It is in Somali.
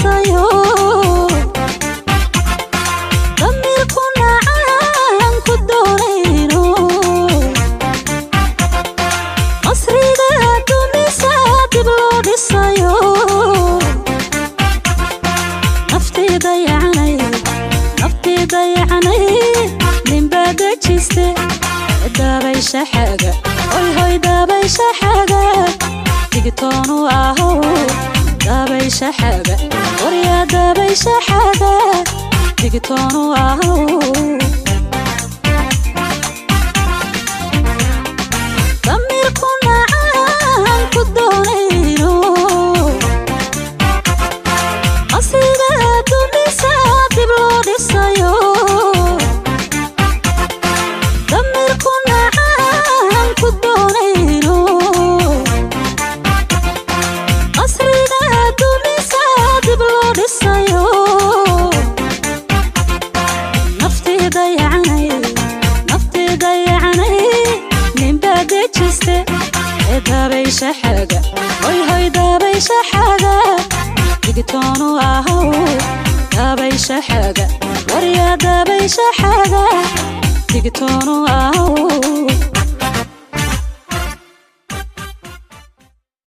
dhisayo, damirku nacaan ku doonayno. Qasriga dumisa dib loo dhisayo, naftii dayacanay, naftii dayacanay, ninbaa dejiste. Dabaysha xaga, hoy hoy, dabaysha xaga, digtoonu ahow. Dabaysha xaga, waryaa, dabaysha xaga, digtoonu ahow. Damirku nacaan ku doonayno, qasriga dumisa dib loo dhisayo, damirku nacaan ku doonayno. Qasriga dumisa dib loo dhisayo, naftii dayacanay, naftii dayacanay, ninbaa dejiste. Ee dabaysha xaga, hoy hoy, dabaysha xaga, digtoonu ahow. Dabaysha xaga, waryaa, dabaysha xaga, digtoonu ahow.